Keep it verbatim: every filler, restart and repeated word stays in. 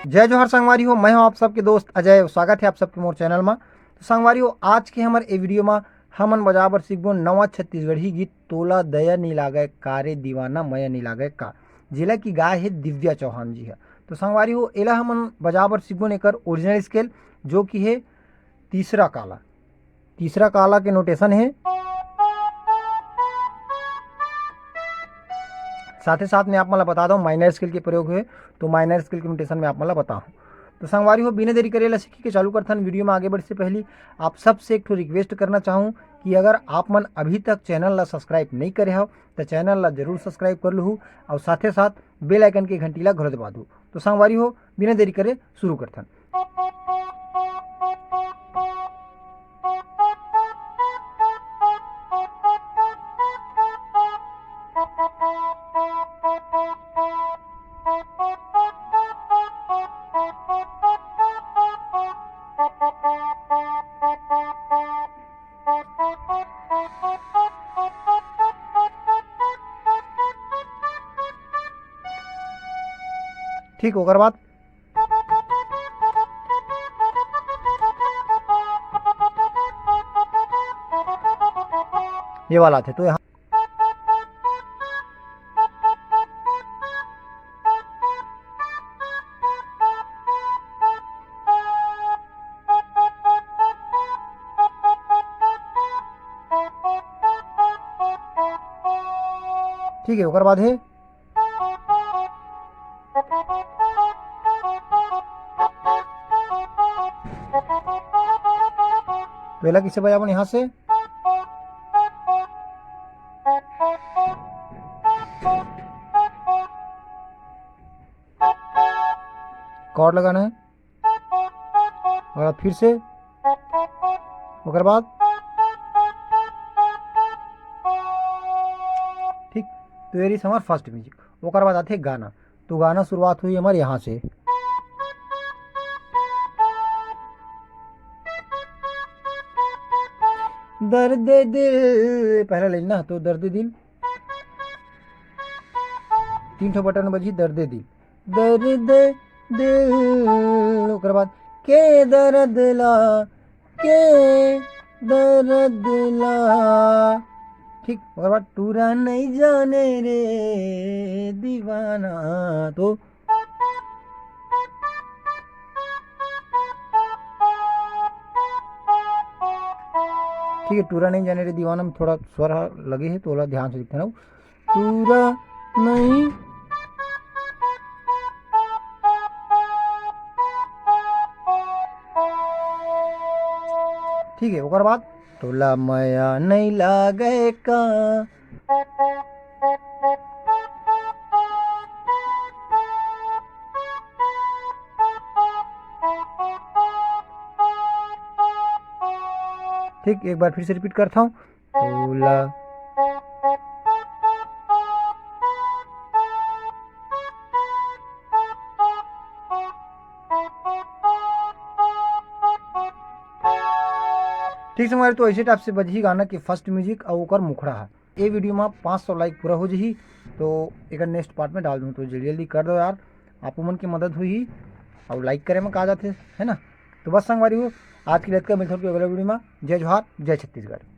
जय जोहार संगवारी हो, मैं हूं आप सबके दोस्त अजय। स्वागत है आप सबके मोर चैनल मा। तो संगवारी हो, आज के हमर ए वीडियो मा हमन बजाए बर सीखबो नवा छत्तीसगढ़ी गीत तोला दया नी लागय का रे दीवाना मया नी लागय का, जेला कि गाय हे दिव्या चौहान जी ह। तो संगवारी हो, एला हमन बजाए बर सीखबो एकर ओरिजिनल स्केल, जो कि हे तीसरा काला। तीसरा काला के नोटेशन हे। साथे साथ में आप मन ला बता दो, माइनर स्केल के प्रयोग हुए, तो माइनर स्केल के नोटेशन में आप मन ला बताहूँ। तो संगवारी हो, बिना देरी करे ला सीखी के चालू करथन। वीडियो में आगे बढ़े से पहले आप सबसे एक ठो रिक्वेस्ट करना चाहूँ कि अगर आप मन अभी तक चैनल ला सब्सक्राइब नहीं करे हो, तो चैनल ला जरूर सब्सक्राइब कर लूहू और साथे साथ बेल आइकन के घंटी ला घलो दबा दू। तो संगवारी हो, बिना देरी करे शुरू करथन। ठीक, ओकर बाद ये वाला थे, तो यहाँ ठीक है, ओकर बाद है तो एला कइसे बजाबो यहाँ से? कॉर्ड लगाना है। और फिर से ओकर बाद ठीक, तो ये रही हमार फर्स्ट म्यूजिक। ओकर बाद आथे गाना। तो गाना शुरुआत हुई हमारे यहाँ से। दर्द दिल, पहला लाइन ना, तो दर्द दिल, तीन ठो बटन बजी, दर्द दिल, दर्द दिल, ओकर बाद के दर्द ला, के दर्द ला, ठीक, ओकर बाद टूरा नहीं जाने रे दीवाना। तो ठीक है, टूरा नहीं जाने रे दीवाना में थोड़ा स्वर ह लगे है, तो ओला ध्यान से लिखते रहो। टूरा नहीं, ठीक है, ओकर बाद तोला मया नहीं लागे का। ठीक, एक बार फिर से रिपीट करता हूँ। तोला। ठीक संगवारी, तो ऐसे टाइप से बजही गाना के फर्स्ट म्यूजिक अउ ओकर मुखड़ा है। ए वीडियो में पाँच सौ लाइक पूरा हो जही, तो एकर नेक्स्ट पार्ट में डाल दूँ, तो जल्दी जल्दी कर दो यार, आप मन की मदद हुई। और लाइक करे में का जाथे, है ना? तो बस संगवारी हो, आज के लिए इतना, मिलते हैं अगला वीडियो में। जय जोहार, जय छत्तीसगढ़।